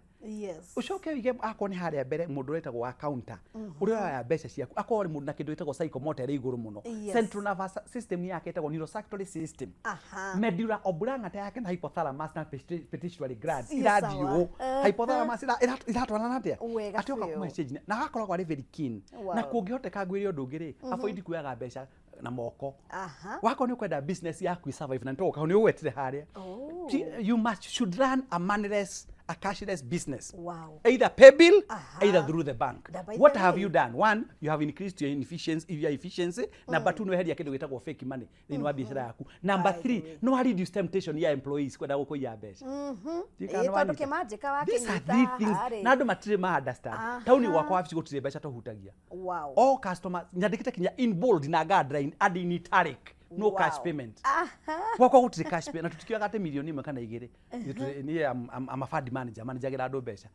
Ũcoke ũige akorwo nĩ harĩa mbere mũndũ ũretagwo wa counter, ũrĩa ũroya mbeca ciaku, akorwo nĩ mũndũ na kĩndũ gĩtagwo psychomotor ĩrĩ igũrũ mũno. Central nervous system yake ĩtagwo neurocirculatory system, medulla oblongata yake na hypothalamus na pituitary gland Ciĩ irathiĩ sawa. ũũ. Hypothalamus iratwarana atĩa Wega atĩ oka biũ. kũmessage na agakoragwo arĩ very keen. Na kũngĩhoteka ngwĩre ũndũ ũngĩ rĩ, avoid kuoyaga mbeca na moko. Wakorwo nĩ ũkwenda business yaku ĩ survive, na nĩtũgũka hau nĩ ũgwetire harĩa. You must should run a moneyless, a cashless business, either pay bill, either through the bank. Na by What the have way- you done? One, you have increased your inefficiency, your efficiency. Number two, nĩweheria kĩndũ gĩtagwo fake money thĩinĩ wa biacara yaku. Number By the three, way. no reduce temptation ya employees kwenda gũkũiya mbeca. Ndiũĩ kana Ĩĩ, tondũ nĩwanyita. kĩmanjĩka These are wakĩnyita three things haha rĩ. na andũ matirĩ ma understand. Tauni gwakwa wabici gũtirĩ mbeca tũhutagia. All customers nyandĩkĩte kinya in bold na guideline and in italic, no cash payment. Gwakwa gũtirĩ cash payment, na tũtikĩoyaga atĩ 1 million kana 2. Niĩ am a fund manager, managagĩra andũ mbeca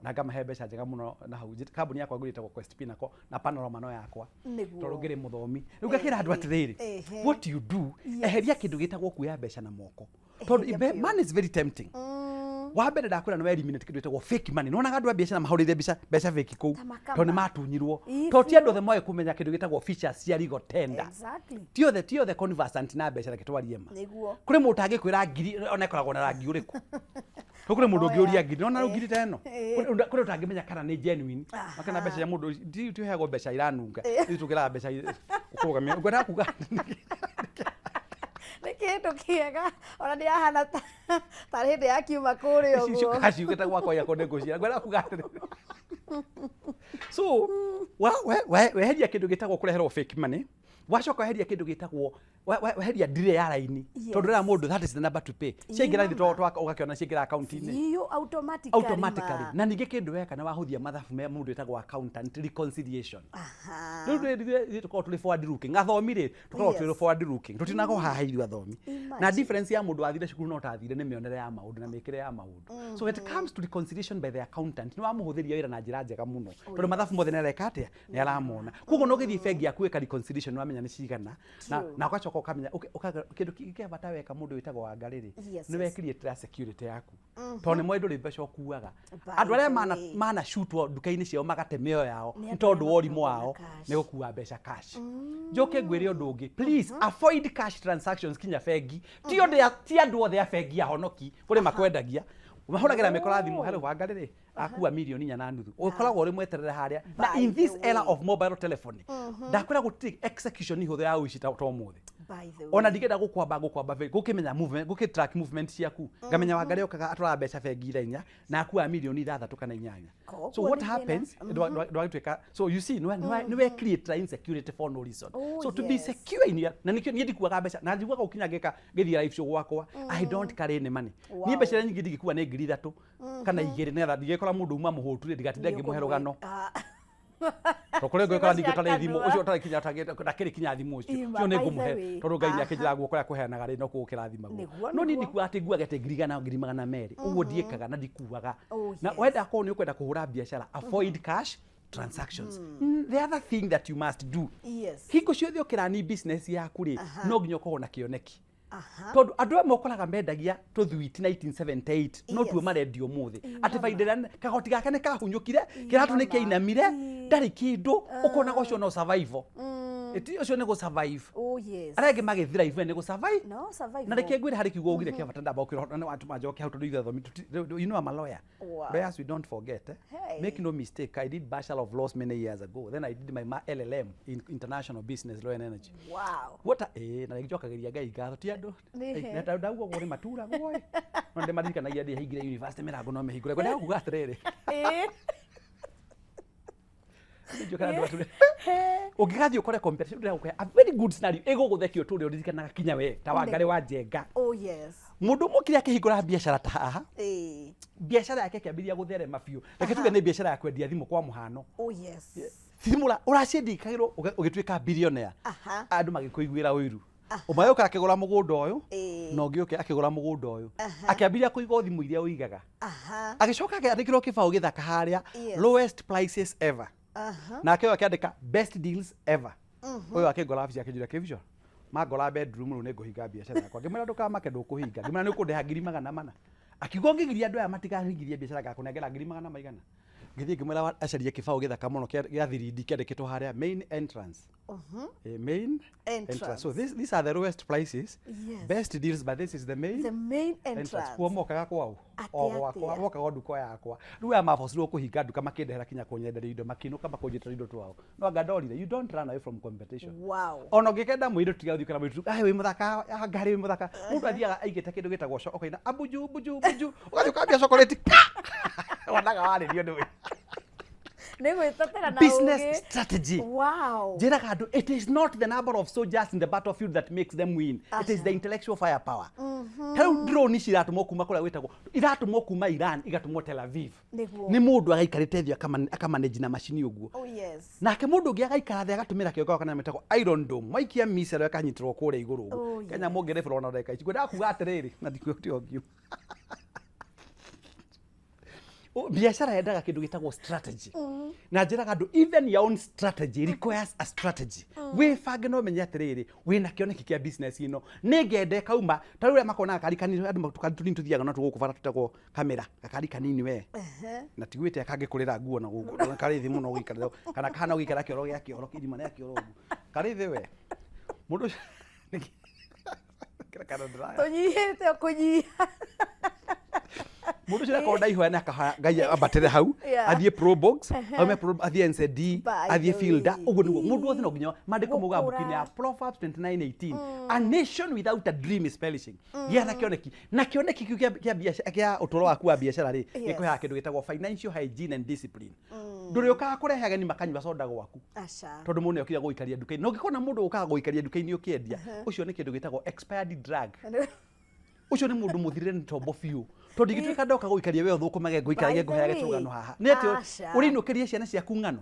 na ngamahe mbeca njega mũno na hau. Kambuni yakwa ngũrĩtagwo Quest Pinnacle na Panorama no yakwa, tondũ ngĩrĩ mũthomi. Rĩu ngakĩra andũ atĩrĩrĩ, what you do, eheria kĩndũ gĩtagwo kuoya mbeca na moko, tondũ Eheria biũ. money is very tempting. Wa mbere ndakwĩra nĩ eliminate kĩndũ gĩtagwo fake money. Nĩwonaga andũ a biacara mahũrĩire mbeca mbeca fake kũu, Kama. tondũ nĩ matunyirwo, Ĩ, tondũ ti andũ biũ. othe moĩ kũmenya kĩndũ gĩtagwo features cia legal tender. Ti othe conversant na mbeca, reke twarie ma. Kũrĩ mũndũ ũtangĩkwĩra ngiri ona ĩkoragwo na rangi ũrĩkũ. To kũrĩ mũndũ ũngĩũria ngiri nona rĩu ngiri ta ĩno. Kũrĩ ũtangĩmenya kana nĩ genuine. Makana mbeca cia mũndũ ti ũheagwo mbeca iranunga. Ithuĩ tũgĩraga mbeca ũkũrũgamia ngwendaga kuga. Nĩ kĩndũ kĩega ona nĩ yahana ta hĩndĩ ya kiuma kũrĩa ũguo. Ciugĩte gwakwa yakwa nĩ ngũciara. Ngwendaga kuga atĩrĩrĩ, so weheria kĩndũ gĩtagwo kũreherwo fake money, wacoka weheria kĩndũ gĩtagwo weheria delay ya raini, tondũ rĩrĩa mũndũ, that is the number to pay, ciaingĩra thĩ ũgakĩona ciaingĩra akaunti-inĩ Biũ, automatically. Automatically. Ma. Na ningĩ kĩndũ weka nĩ wahũthia mathabu me mũndũ wĩtagwo accountant, reconciliation. Rĩu ithuĩ tũkoragwo tũrĩ forward looking athomi rĩ, tũkoragwo tũrĩ forward looking, tũtinagwo haha ithuĩ athomi. Na Imagine. difference ya mũndũ wathire cukuru na ũtathire nĩ mĩonere ya maũndũ na mĩkĩre ya maũndũ. So when it comes to reconciliation by the accountant, nĩ wamũhũthĩria wĩra na njĩra njega mũno, tondũ mathabu mothe nĩ areka atĩa, nĩ aramona. Koguo no ũgĩthiĩ bengi yaku wĩka reconciliation, nĩ wamenya nĩ cigana, na na ũgacoka ũkamenya kĩndũ kĩngĩ kĩa bata weka, mũndũ wĩtagwo Wangarĩ rĩ, nĩ wekiriĩtĩra security yaku, tondũ nĩ moĩ ndũrĩ mbeca ũkuaga. By Andũ arĩa the mana way. manacutwo nduka-inĩ ciao magate mĩoyo yao Nĩ nĩ andũ tondũ arĩa wa ũrimũ makoragwo na wao cash. nĩ gũkua mbeca cash. Njoke ngwĩre ũndũ ũngĩ, please avoid cash transactions kinya bengi. Ti ti andũ othe a bengi ahonoki, kũrĩ makwendagia, mahũragĩra mĩkora thimũ, "Hello, Wangarĩ rĩ, akua 4.5 million." Ũkoragwo ũrĩ mweterere harĩa. Na By in this the era way. of mobile telephony, ndakwĩra gũtirĩ execution hũthũ ya ũici ta ũmũthĩ. By the way. Ona ndingĩenda gũkwamba gũkĩmenya movement, gũkĩ track movement ciaku, ngamenya Wangarĩ okaga atwaraga mbeca bengi thaa 4 na akuaga 6 million kana 8. Koguo So what nĩ thĩna. happens, ndwagĩtuĩka, so you see, nĩwe create insecurity for no reason. So to be secure in your, na nĩkĩo niĩ ndikuaga mbeca na njiguaga gũkinya ngĩka ngĩthiĩ live show gwakwa, I don't carry any money. Niĩ mbeca iria nyingĩ ndingĩkua nĩ 3,000 kana 2, nĩgetha ndingĩkora mũndũ uma mũhũtu rĩ, ndigatinde ngĩmũhe rũgano. Tondũ kũrĩ ngũgĩkora Ciugo ningĩ cia ũtarĩ thimũ kanua. ũcio ũtarĩ kinya ndakĩrĩ kinya thimũ ũcio. Ima, Ũcio nĩ by the ngũmũhe way. tondũ Ngai nĩ Aha. akĩnjĩraga guoko kũrĩa kũheanaga rĩ no kuo gũkĩrathimagwo. Nĩguo, No niĩ nĩguo. ndikuaga atĩ nguage atĩ 100,000 200,000 ũguo ndiĩkaga na ndikuaga. Oh, Na yes. wenda korwo nĩ ũkwenda kũhũra biacara avoid cash transactions. The other thing that you must do Yes. hingo ciothe ũkĩrani business yaku rĩ Aha. no nginya ũkorwo na kĩoneki Aha. tondũ andũ amwe ũkoraga mendagia tũthwiti 1978 no tuo Yes. marendia ũmũthĩ atĩ baida ĩrĩa kagoti gake nĩ kahunyũkire kĩratũ nĩ kĩainamire ndarĩ kĩndũ ũkonaga ũcio no survival Ĩti ũcio nĩ gũ survive Oh, yes. arĩa angĩ magĩthrive nĩ gũ survive No, survival. na reke ngwĩre harĩ kiugo ugire kĩa bata ndamba ũkĩra nĩ watũma njoke hau tondũ ithuĩ athomi you know I'm a lawyer. Wow. Lawyers we don't forget eh? Hey. Make no mistake, I did Bachelor of Laws many years ago. Then I did my LLM in International Business Law and Energy. Wow. What a, na nĩnjokagĩria Ngai ngatho ti andũ. Nĩ he. Na ndauga ũguo nĩ maturagwo ĩ. No ndĩmaririkanagia ndĩhingire university mĩrango no mĩhingũre. Ngwendaga kuga atĩrĩrĩ. Nĩnjũkaga andũ mature. Ũngĩgathiĩ ũkore competition ndĩragũkũhe a very good scenario ĩgũgũthekia ũtũũre ũririkanaga kinya we ta Wangarĩ wa Njenga. Oh, yes. Mũndũ ũmwe okire akĩhingũra biacara ta haha biacara yake ĩkĩambĩrĩria gũtherema biũ. Reke tuge nĩ biacara ya kwendia thimũ kwa mũhano. Oh, yes. Thimũ ũraciendia ikagĩrwo ũgĩtuĩka billionaire. Aha. Andũ magĩkũiguĩra ũiru. Ũmwe agĩũka akĩgũra mũgũnda ũyũ na ũngĩ ũke akĩgũra mũgũnda ũyũ. Akĩambĩrĩria kũiga o thimũ iria ũigaga. Aha. Agĩcoka akĩandĩkĩrwo kĩbaũ gĩthaka harĩa Yes. lowest prices ever. Aha. Nake ũyũ akĩandĩka best deals ever. Ũyũ akĩngora wabici akĩnjũria kĩbico mangora bedroom rĩu nĩngũhinga biacara yakwa. Ngĩmwĩra ndũkamake ndũkũhinga. Ngĩmwĩra nĩũkũndĩha 400,000. Akiuga ũngĩgiria andũ aya matikahingithie biacara ngakũnengera ngiri magana maigana. Ngĩthiĩ ngĩmwĩra acarie kĩbaũ gĩthaka mũno gĩa 3D kĩandĩkĩtwo harĩa main entrance. Main Entrance. So these are the lowest prices. Yes. Best deals, but this is the main The main entrance. Kuo mokaga kwao. Atĩa, O gwakwa atĩa? mokaga o nduka yakwa. Rĩu aya mabocirwo kũhinga nduka makĩndehera kinya kũnyenderia indo makĩinũka makũnjĩtĩra indo twao. No anga ndorire you don't run away from competition. Wow. Ona ũngĩkenda mũirĩtu tiga gũthiĩ ũkera mũirĩtu ai wĩ mũthaka ah, ngari wĩ mũthaka. Mũndũ athiaga aigĩte kĩndũ gĩtagwo ũkaina abuju buju buju ũgathiĩ ũkambia chocolate ka. Wonaga warĩrio nĩ Nĩ gwĩtetera na business ũũgĩ. strategy. Wow. Njĩraga andũ it is not the number of soldiers in the battlefield that makes them win. It is the intellectual firepower. Ta rĩu drone ici iratũmwo kuma kũrĩa gwĩtagwo iratũmwo kuma Iran igatũmwo Tel Aviv. Nĩguo. Nĩ mũndũ agaikarĩte thĩ akamanage na macini ũguo. Oh, yes. Nake mũndũ ũngĩ agaikara thĩ agatũmĩra kĩongo kana metagwo Iron Dome. Waikia missile ĩkanyitĩrwo kũrĩa igũrũ ũguo. Oh, Kenya mũngĩrĩbũrwo na ndagĩka ici. Ngwendaga kuga atĩrĩrĩ na ndikuĩte ũngiu. Biacara yendaga kĩndũ gĩtagwo strategy. Na njĩraga andũ even your own strategy requires a strategy. Wĩbange na ũmenye atĩrĩrĩ wĩna kĩoneki kĩa business ĩno nĩ ngende kauma ta rĩu ũrĩa makonaga kari kanini andũ tũkari tũnini tũthiaga na tũgũkũ bara tũtagwo kamera gakari kanini we na tigwĩte kangĩkũrĩra nguo na gũkũ karĩ thĩ mũno ũgĩikarĩra kana kahana ũgĩikara kĩoro gĩa kĩoro kĩrima rĩa kĩoro ũguo karĩ thĩ we mũndũ ũcio Kana ndĩraya. Tũnyihĩte o kũnyiha. Mũndũ ũcio akorwo ndaihoya nĩ akahoya Ngai ambatĩre hau Yeah. athiĩ Probox Ehe. aume Pro athiĩ NZD By athiĩ the Fielder way. ũguo nĩguo mũndũ wothe no nginya maandĩko maugaga Gũkũra. mbuku-inĩ ya Proverbs 29:18 a nation without a dream is perishing. Gĩa na kĩoneki na kĩoneki kĩu kĩa biacara kĩa ũtũũro waku wa biacara rĩ Yes. gĩkũheaga kĩndũ gĩtagwo financial hygiene and discipline. Ndũrĩũkaga kũrehe ageni makanyua soda gwaku Aca. tondũ mũndũ nĩokire gũikaria nduka-inĩ na ũngĩkona mũndũ ũkaga gũikaria nduka-inĩ ũkĩendia ũcio nĩ kĩndũ gĩtagwo expired drug. Ũcio nĩ mũndũ mũthirĩre nĩ tombo biũ tondũ ingĩtuĩka ndoka gũikaria we ũthũkũmage ngũikaragie By the ngũheage way, tũgano haha nĩ atĩ aca. ũrĩinũkĩrie ciana ciaku ng'ano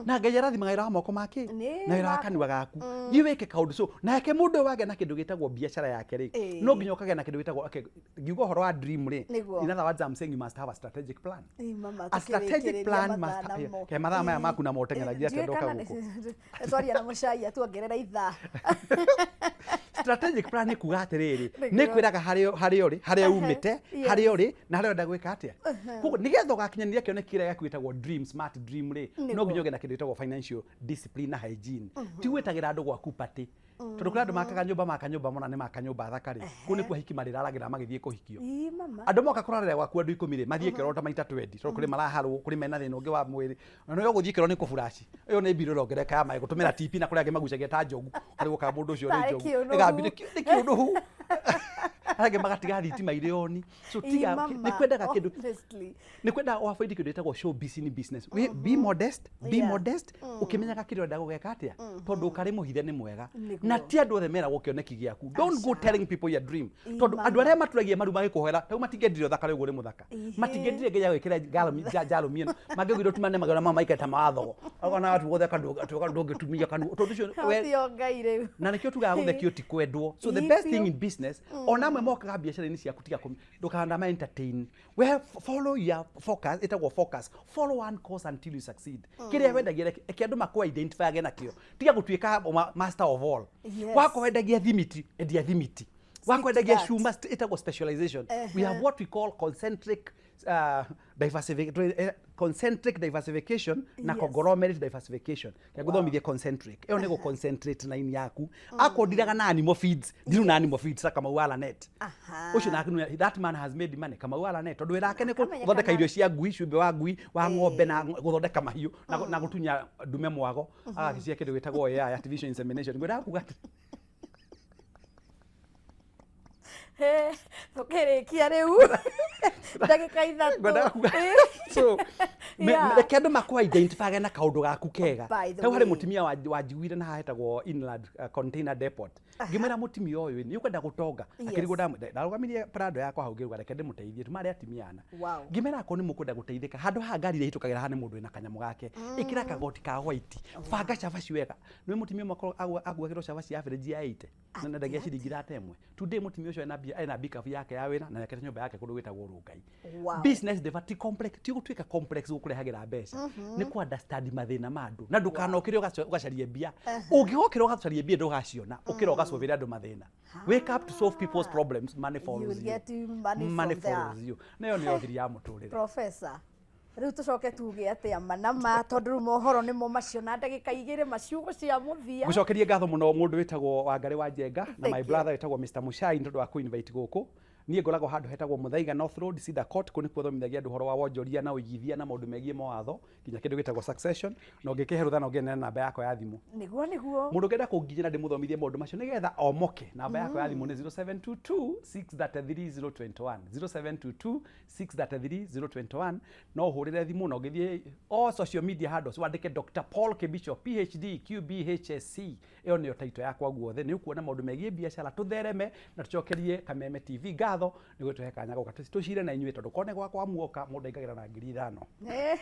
na Ngai arathimaga wĩra wa moko make Nĩ na wĩra wa waku. kanua gaku thiĩ wĩke kaũndũ so nake mũndũ ũyũ wagĩa na kĩndũ gĩtagwo biacara yake rĩ no nginya ũkagĩa na kĩndũ gĩtagwo okay, ngiuga ũhoro wa dream rĩ Nĩguo. in other words I'm saying you must have a strategic plan. Ĩ, mama, A strategic tũkĩrĩkĩrĩria plan mathaa must namo. ke mathaa maya maku na moteng'eragia atĩa Ndiũĩ ndoka kana gũkũ twaria na mũcai atuongerera ithaa. Strategic plan nĩ kuga atĩrĩrĩ Nĩguo. nĩ kwĩraga harĩa harĩa ũrĩ harĩa umĩte Yes. harĩa ũrĩ na harĩa ũrenda gwĩka atĩa. Koguo nĩgetha ũgakinyanĩria kĩoneki kĩrĩa gĩaku gĩtagwo dream smart dream rĩ no Nĩguo. nginya ũgĩe na kĩndũ gĩtagwo financial discipline na hygiene. Ti gwĩtagĩra andũ gwaku party tondũ kũrĩ andũ makaga nyũmba maka nyũmba mona nĩ maka nyũmba thaka rĩ kũu nĩkuo ahiki marĩraragĩra magĩthiĩ kũhikio. Ĩ, mama. Andũ moka kũrarĩra gwaku andũ ikũmi rĩ mathiĩ kĩoro ta maita 20 tondũ kũrĩ maraharwo kũrĩ mena thĩna ũngĩ wa mwĩrĩ na nĩyo gũthiĩ kĩoro nĩ kũburaci ĩyo nĩ mbirũ ĩrongereka ya maĩ gũtũmĩra tipi na kũrĩ angĩ magucagia ta njogu karĩ gũka mũndũ ũcio nĩ Tarĩ njogu kĩũnũhu. ĩgambia nĩ kĩũnũhu. Arĩa angĩ magatiga thitima irĩ on. So tiga Mama, nĩ kwendaga kĩndũ honestly. Nĩ kwenda avoid kĩndũ gĩtagwo show busy in business. Be modest, be modest, ũkĩmenyaga kĩrĩa ũrenda gũgeka atĩa, tondũ ũkarĩ mũhithe nĩ mwega. Nĩguo. Na ti andũ othe meragwo kĩoneki gĩaku. Don't go telling people your dream, tondũ Mama. andũ arĩa maturagia maru magĩkũhoera rĩu matingĩendire ũthaka rĩu ũrĩ mũthaka, matingĩendire nginya gwĩkĩra njarũmi ĩno mangĩugire ũtumane magĩona mama maikare ta mawathogo ona watu gũtheka ndũngĩtumia kanua tondũ ũcio Tio Ngai rĩu. Na nĩkĩo tugaga gũthekio ti kwendwo. So the Ĩ, best biũ. thing in business, ona amwe mokaga biacara-inĩ ciaku, tiga ndũkanama entertain. We follow your focus, ĩtagwo focus. Follow one course until you succeed. Kĩrĩa wendagia reke andũ makũ identify age nakĩo. Tiga gũtuĩka master of all. Wako wendagia thimiti, endia thimiti. Wako wendagia that. cuma, ĩtagwo specialization. We have what we call concentric concentric diversification na conglomerate diversification. Wow. Ngũthomithie concentric. Ĩyo nĩ gũ concentrate na ini yaku. Akorwo ndiraga na animal feeds, ndiru na animal feeds ta Kamau wa Lanet. Ũcio nake that man has made money, Kamau wa Lanet, tondũ wĩra wake nĩ Akamenyekana. gũthondeka irio cia ngui, cumbĩ wa ngui, wa ng'ombe, na gũthondeka mahiũ na gũtunya ndume mwago, agagĩcia kĩndũ gĩtagwo AI, artificial insemination. Ngwendaga kuga atĩ He, tũkĩrĩkia rĩu ndagĩka 3. Ngwendaga kuga so reke andũ makũ identify na kaũndũ gaku kega. By the Hau harĩ way. mũtumia wanjiguire na haha hetagwo Inland Container Depot, ngĩmwĩra mũtumia ũyũ nĩ ũkwenda gũtonga. Akĩrigwo ndarũgamirie Prado yakwa hau, ngĩruga reke ndĩmũteithie, tumarĩ atumia ana. Ngĩmera akorwo nĩ mũkwenda gũteithĩka, handũ haha ngari iria ihĩtũkagĩra haha nĩ mũndũ wĩna kanyamũ gake, ĩkĩra kagoti ka white, banga cabaci wega. Nĩ mũtumia ũmwe aguagĩrwo cabaci ya average ya 80 na nendagia ciringi 31. Today mũtumia ũcio ena pickup yake ya wĩra na nĩakĩte nyũmba yake kũndũ gwĩtagwo Rũngai. Business ndĩbatiĩ complex, ti gũtuĩka complex gũkũrehagĩra mbeca, nĩ kũ understand mathĩna ma andũ, na ndũkanokĩre ũgacarie mbia. Ũngĩgokĩra ũgacarie mbia ndũgaciona, ũkĩra ũgasolvĩre andũ mathĩna. Wake up to solve people's problems, money You follows will you. get money Money from there. follows you. Nayo nĩyo thiri ya mũtũrĩre. Professor, rĩu tũcoke tuge atĩa manama, tondũ rĩu mohoro nĩmo macio na ndagĩka 2 maciugo cia mũthia. Ngũcokerie ngatho mũno mũndũ wĩtagwo Wangarĩ wa Njenga na Thank my you. brother wĩtagwo Mr. Muchai nĩ tondũ wa kũ-invite gũkũ. Niĩ ngoragwo handũ hetagwo Muthaiga North Road, Cedar Court. Kũu nĩkuo thomithagia andũ ũhoro wa wonjoria na ũigithia na maũndũ megiĩ mawatho, nginya kĩndũ gĩtagwo succession. Na ũngĩkĩhe rũtha no ngĩe na namba yakwa ya thimũ. Nĩguo, nĩguo. Mũndũ ũngĩenda kũnginyĩra ndĩmũthomithie maũndũ macio nĩgetha omoke, namba yakwa ya thimũ nĩ 0722 633 021, 0722 633 021. No ũhũrĩre thimũ, na ũngĩthiĩ all social media handles wandĩke Dr. Paul Kibicho PhD QBHSC, ĩyo nĩyo title yakwa guothe, nĩ ũkuona maũndũ megiĩ biacara. Tũthereme na tũcokerie Kameme TV ngatho nĩ gũtũhe kanya gũka tũcire na inyuĩ, tondũ korwo nĩ gwakwa muoka mũndũ aingagĩra na 5,000.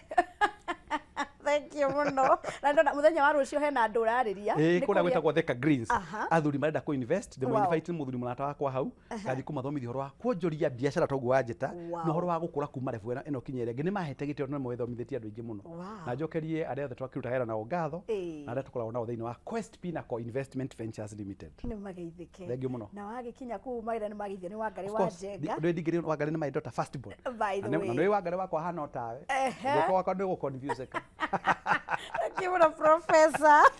Thank you mũno, na ndona mũthenya wa rũciũ hena andũ ũrarĩria. Ĩĩ, Nĩ kũrĩa gwĩtagwo Thika Greens. Athuri marenda kũ invest, ndĩmũ invite mũthuri mũrata wakwa hau, ngathiĩ kũmathomithia ũhoro wa kuonjoria biacara toguo wanjĩta, na ũhoro wa gũkũra kuma level ĩno kinya ĩrĩa ĩngĩ. Nĩ mahete gĩtĩo na nĩmethomithĩtie andũ aingĩ mũno. Na njokerie arĩa othe twakĩruta wĩra nao ngatho, na arĩa tũkoragwo nao thĩinĩ wa Quest Pinnacle Investment Ventures Limited. Nĩ mageithĩke. Thank you mũno. Na wagĩkinya kũu mawĩra nĩ mageithio nĩ Wangarĩ Of wa course, Njenga. ndĩ ndingĩrĩ Wangarĩ nĩ my daughter first born. By the Na way. nĩ Wangarĩ wakwa hana o tawe. Guoko wakwa ndĩ gũ-confuse. Thank you mũno, Professor.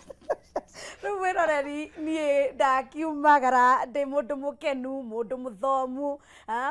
Rĩu mwĩroreri, niĩ ndakiumagara ndĩ mũndũ mũkenu, mũndũ mũthomu,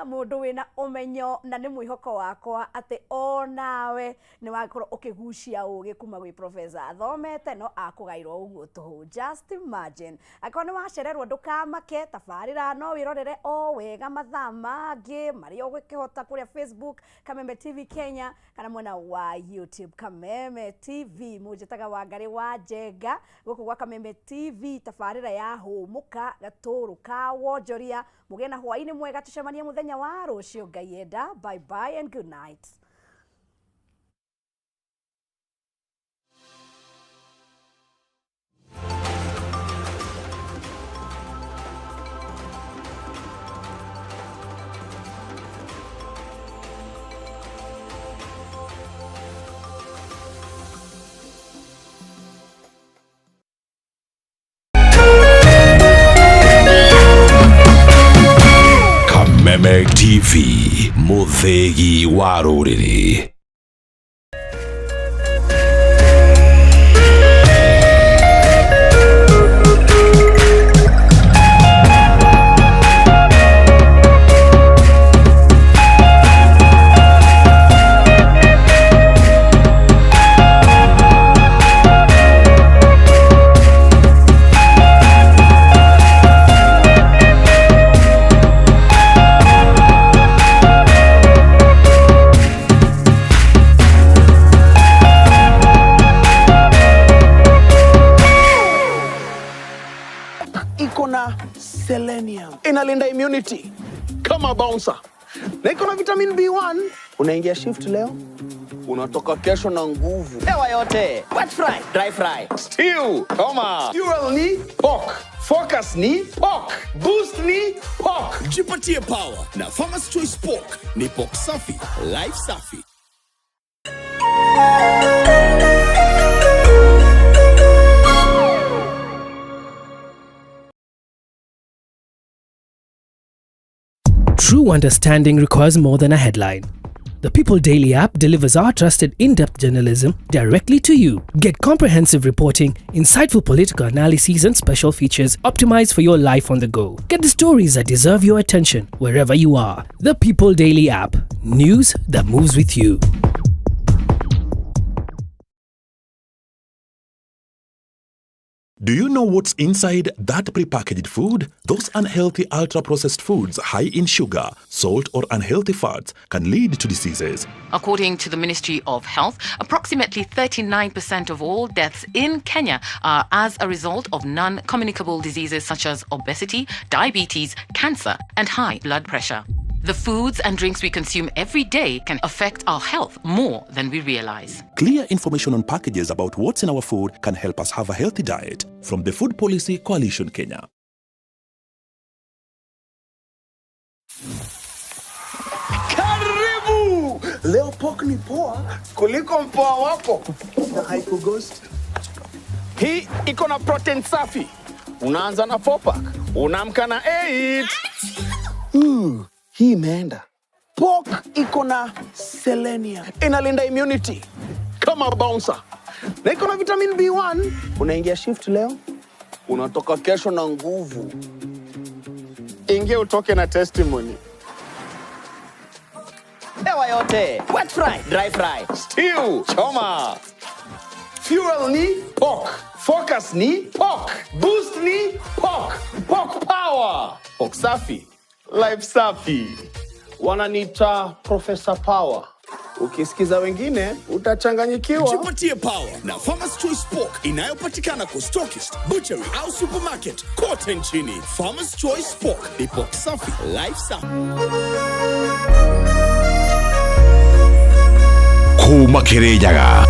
mũndũ wĩna ũmenyo, na nĩ mwĩhoko wakwa atĩ onawe nĩ wakorwo ũkĩgucia ũgĩ kuma gwĩ professor. Athomete no akũgairwo ũguo tũhũ. Just imagine. Angĩkorwo nĩ wacererwo ndũkamake, tabarĩra no wĩrorere o wega mathaa mangĩ marĩa ũgũkĩhota kũrĩa Facebook Kameme TV Kenya kana mwena wa YouTube Kameme TV. Mũnjĩtaga Wangarĩ wa Njenga gũkũ gwa Kameme TV, tabarĩra ya hũmũka gatũrũ ka wonjoria. Mũgĩe na hwaĩ-inĩ mwega, tũcemanie mũthenya wa rũciũ Ngai enda. Bye bye and good night. Kameme TV, mũthĩgi wa rũrĩrĩ. Selenium inalinda immunity kama bouncer, na iko na vitamin B1. Unaingia shift leo, unatoka kesho na nguvu. Hewa yote. Wet fry, dry fry. Stew, choma. Fuel ni pork. Focus ni pork. Boost ni pork. Jipatie power na Farmer's Choice Pork. Ni pork safi, life safi. True understanding requires more than a headline. The People Daily app delivers our trusted in depth journalism directly to you. Get comprehensive reporting, insightful political analyses, and special features optimized for your life on the go. Get the stories that deserve your attention wherever you are. The People Daily app. News that moves with you. Do you know what's inside that prepackaged food? Those unhealthy ultra processed foods high in sugar, salt, or unhealthy fats can lead to diseases. According to the Ministry of Health, approximately 39% of all deaths in Kenya are as a result of non communicable diseases such as obesity, diabetes, cancer, and high blood pressure. The foods and drinks we consume every day can affect our health more than we realize. Clear information on packages about what's in our food can help us have a healthy diet. From the Food Policy Coalition Kenya. Karibu! Leo pork ni poa kuliko mpoa wako na haikughost. Hii iko na protein safi. Unaanza na 4 pack, unaamka na 8. Hii imeenda. Pork iko na selenium, inalinda immunity kama bouncer, na iko na vitamin B1. Unaingia shift leo, unatoka kesho na nguvu. Ingia utoke na testimony. Hewa yote. Wet fry, dry fry. Stew, choma. Fuel ni pork. Focus ni pork. Boost ni pork. Pork power. Pork safi. Life safi. Wananiita Professor Power. Ukisikiza wengine utachanganyikiwa. Jipatie power na Farmer's Choice Pork inayopatikana kwa stockist, butchery au supermarket kote nchini. Farmer's Choice Pork ni pork safi, life safi. Kuma Kirinyaga,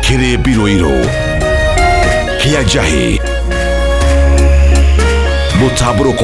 Kĩrĩmbirũirũ kĩa njahĩ, mũtambũrũko.